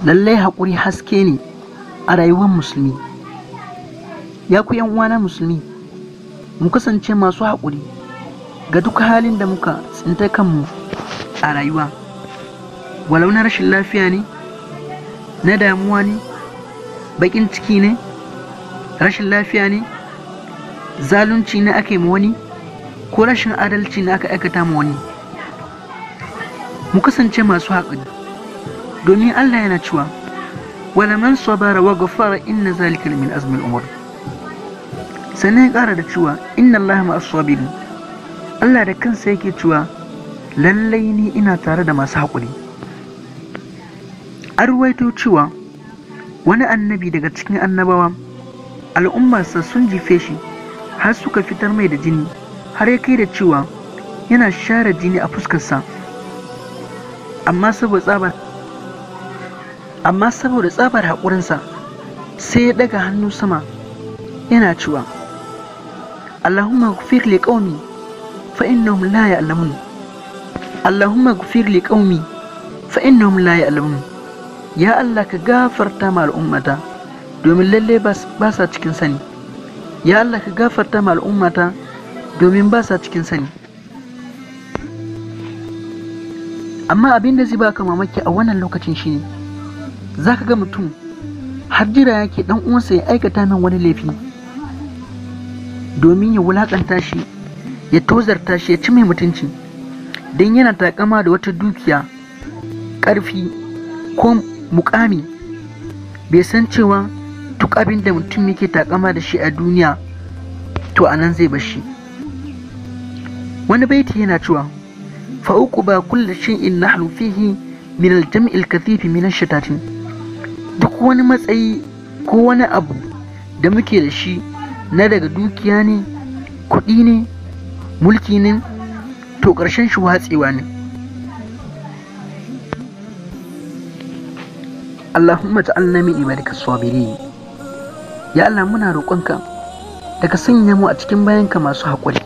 Lallai haƙuri haske ne a rayuwar musulmi. Ya ku 'yan uwana musulmi, mu kasance masu haƙuri ga duk halin da muka tsinta kanmu a rayuwa, walau na rashin lafiya ne, na damuwa ne, baƙin ciki ne, rashin lafiya ne, zalunci ne aka yi ma wani, ko rashin adalci ne aka aikata ma wani. Mu kasance masu haƙuri, domin Allah yana cewa wala man sabara wa ghafara inna zalika min azmi al-umur. Sannan ya ƙara da cewa inna Allaha ma'as sabirin. Allah da kansa yake cewa lallai ni ina tare da masu haƙuri. An ruwaito cewa wani annabi daga cikin annabawa, al'ummarsa sun jife shi har suka fitar mai da jini, har ya kai da cewa yana share jini a fuskarsa. Amma saboda tsabar haƙurinsa, sai ya ɗaga hannu sama yana cewa Allahumma ghfir li qaumi fa innahum la ya'lamun. Allahumma ghfir li qaumi fa innahum la ya'lamun. Ya Allah, ka gafarta ma al'ummata domin lalle ba sa cikin sani. Ya Allah, ka gafarta ma al'ummata domin ba sa cikin sani. Amma abin da zai baka mamaki a wannan lokacin shine, zaka ga mutum har jira yake dan uwansa ya aikata min wani laifi domin ya wulakanta shi, ya tozarta shi, ya ci mai mutunci, don yana takama da wata dukiya, ƙarfi ko mukami. Bai san cewa duk abin da mutum yake takama da shi a duniya, to anan zai bar shi. Wani baiti yana cewa fa uquba kullu shay'in nahnu fihi min al-jam'i al-kathif min ash-shatatin. Duk wani matsayi ko wani abu da muke da shi na daga dukiya ne, kuɗi ne, mulki ne, to ƙarshen shi watsewa ne. Allahumma ja'alna min ibadika sabirin. Ya Allah, muna roƙonka da ka sanya mu a cikin bayanka masu haƙuri.